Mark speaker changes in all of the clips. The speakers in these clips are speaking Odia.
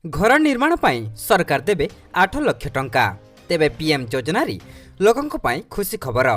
Speaker 1: ଘର ନିର୍ମାଣ ପାଇଁ ସରକାର ଦେବେ 8 ଲକ୍ଷ ଟଙ୍କା। ତେବେ ପିଏମ୍ ଯୋଜନାରେ ଲୋକଙ୍କ ପାଇଁ ଖୁସି ଖବର।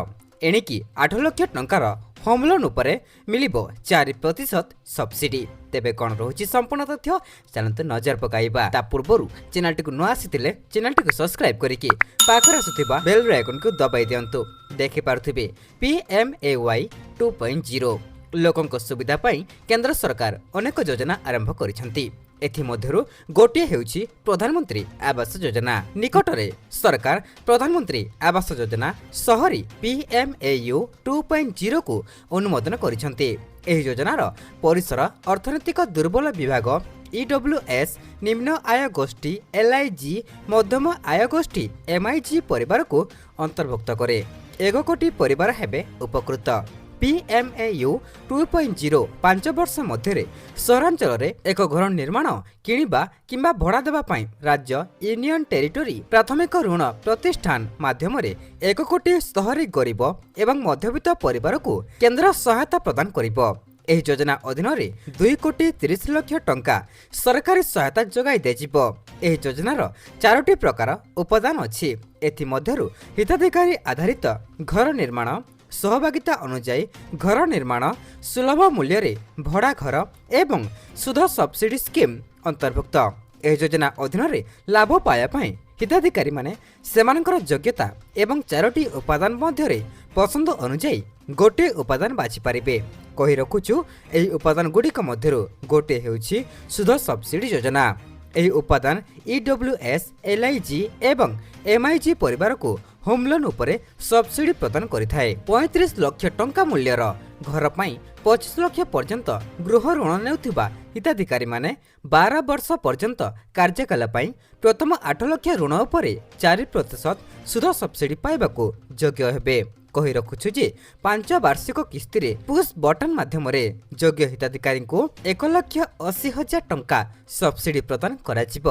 Speaker 1: ଏଣିକି 8 ଲକ୍ଷ ଟଙ୍କାର ହୋମ୍ ଲୋନ୍ ଉପରେ ମିଳିବ 4% ସବସିଡି। ତେବେ କ'ଣ ରହୁଛି ସମ୍ପୂର୍ଣ୍ଣ ତଥ୍ୟ, ଚାଲନ୍ତୁ ନଜର ପକାଇବା। ତା ପୂର୍ବରୁ ଚ୍ୟାନେଲଟିକୁ ନୂଆ ଆସିଥିଲେ ଚ୍ୟାନେଲଟିକୁ ସବସ୍କ୍ରାଇବ୍ କରିକି ପାଖରେ ଆସୁଥିବା ବେଲ୍ ଆଇକନ୍କୁ ଦବାଇ ଦିଅନ୍ତୁ। ଦେଖିପାରୁଥିବେ, ପିଏମ୍ଏୱାଇ 2.0। ଲୋକଙ୍କ ସୁବିଧା ପାଇଁ କେନ୍ଦ୍ର ସରକାର ଅନେକ ଯୋଜନା ଆରମ୍ଭ କରିଛନ୍ତି। ଏଥିମଧ୍ୟରୁ ଗୋଟିଏ ହେଉଛି ପ୍ରଧାନମନ୍ତ୍ରୀ ଆବାସ ଯୋଜନା। ନିକଟରେ ସରକାର ପ୍ରଧାନମନ୍ତ୍ରୀ ଆବାସ ଯୋଜନା ସହରୀ ପିଏମ୍ଏୟୁ 2.0କୁ ଅନୁମୋଦନ କରିଛନ୍ତି। ଏହି ଯୋଜନାର ପରିସର ଅର୍ଥନୈତିକ ଦୁର୍ବଳ ବିଭାଗ ଇଡବ୍ଲ୍ୟୁଏସ୍, ନିମ୍ନ ଆୟ ଗୋଷ୍ଠୀ ଏଲ୍ଆଇଜି, ମଧ୍ୟମ ଆୟ ଗୋଷ୍ଠୀ ଏମ୍ଆଇଜି ପରିବାରକୁ ଅନ୍ତର୍ଭୁକ୍ତ କରେ। 1 କୋଟି ପରିବାର ହେବେ ଉପକୃତ। ପିଏମ୍ଏୟୁ 2.0 5 ବର୍ଷ ମଧ୍ୟରେ ସହରାଞ୍ଚଳରେ ଏକ ଘର ନିର୍ମାଣ, କିଣିବା କିମ୍ବା ଭଡ଼ା ଦେବା ପାଇଁ ରାଜ୍ୟ, ୟୁନିୟନ ଟେରିଟୋରୀ ପ୍ରାଥମିକ ଋଣ ପ୍ରତିଷ୍ଠାନ ମାଧ୍ୟମରେ 1 କୋଟି ସହରୀ ଗରିବ ଏବଂ ମଧ୍ୟବିତ୍ତ ପରିବାରକୁ କେନ୍ଦ୍ର ସହାୟତା ପ୍ରଦାନ କରିବ। ଏହି ଯୋଜନା ଅଧୀନରେ 2 କୋଟି 30 ଲକ୍ଷ ଟଙ୍କା ସରକାରୀ ସହାୟତା ଯୋଗାଇ ଦିଆଯିବ। ଏହି ଯୋଜନାର ଚାରୋଟି ପ୍ରକାର ଉପାଦାନ ଅଛି। ଏଥିମଧ୍ୟରୁ ହିତାଧିକାରୀ ଆଧାରିତ ଘର ନିର୍ମାଣ, ସହଭାଗିତା ଅନୁଯାୟୀ ଘର ନିର୍ମାଣ, ସୁଲଭ ମୂଲ୍ୟରେ ଭଡ଼ା ଘର ଏବଂ ସୁଧ ସବସିଡି ସ୍କିମ୍ ଅନ୍ତର୍ଭୁକ୍ତ। ଏହି ଯୋଜନା ଅଧୀନରେ ଲାଭ ପାଇବା ପାଇଁ ହିତାଧିକାରୀମାନେ ସେମାନଙ୍କର ଯୋଗ୍ୟତା ଏବଂ ଚାରୋଟି ଉପାଦାନ ମଧ୍ୟରେ ପସନ୍ଦ ଅନୁଯାୟୀ ଗୋଟିଏ ଉପାଦାନ ବାଛିପାରିବେ। କହି ରଖୁଛୁ, ଏହି ଉପାଦାନ ଗୁଡ଼ିକ ମଧ୍ୟରୁ ଗୋଟିଏ ହେଉଛି ସୁଧ ସବସିଡି ଯୋଜନା। ଏହି ଉପାଦାନ ଇଡବ୍ଲ୍ୟୁଏସ୍, ଏଲ୍ଆଇଜି ଏବଂ ଏମ୍ଆଇଜି ପରିବାରକୁ ହୋମ୍ ଲୋନ୍ ଉପରେ ସବସିଡି ପ୍ରଦାନ କରିଥାଏ। 35 ଲକ୍ଷ ଟଙ୍କା ମୂଲ୍ୟର ଘର ପାଇଁ 25 ଲକ୍ଷ ପର୍ଯ୍ୟନ୍ତ ଗୃହ ଋଣ ନେଉଥିବା ହିତାଧିକାରୀମାନେ 12 ବର୍ଷ ପର୍ଯ୍ୟନ୍ତ କାର୍ଯ୍ୟକାଳ ପାଇଁ ପ୍ରଥମ 8 ଲକ୍ଷ ଋଣ ଉପରେ 4% ସୁଧ ସବସିଡି ପାଇବାକୁ ଯୋଗ୍ୟ ହେବେ। କହି ରଖୁଛୁ ଯେ ପାଞ୍ଚ ବାର୍ଷିକ କିସ୍ତିରେ ପୁସ୍ ବଟନ୍ ମାଧ୍ୟମରେ ଯୋଗ୍ୟ ହିତାଧିକାରୀଙ୍କୁ 1,80,000 ଟଙ୍କା ସବସିଡି ପ୍ରଦାନ କରାଯିବ।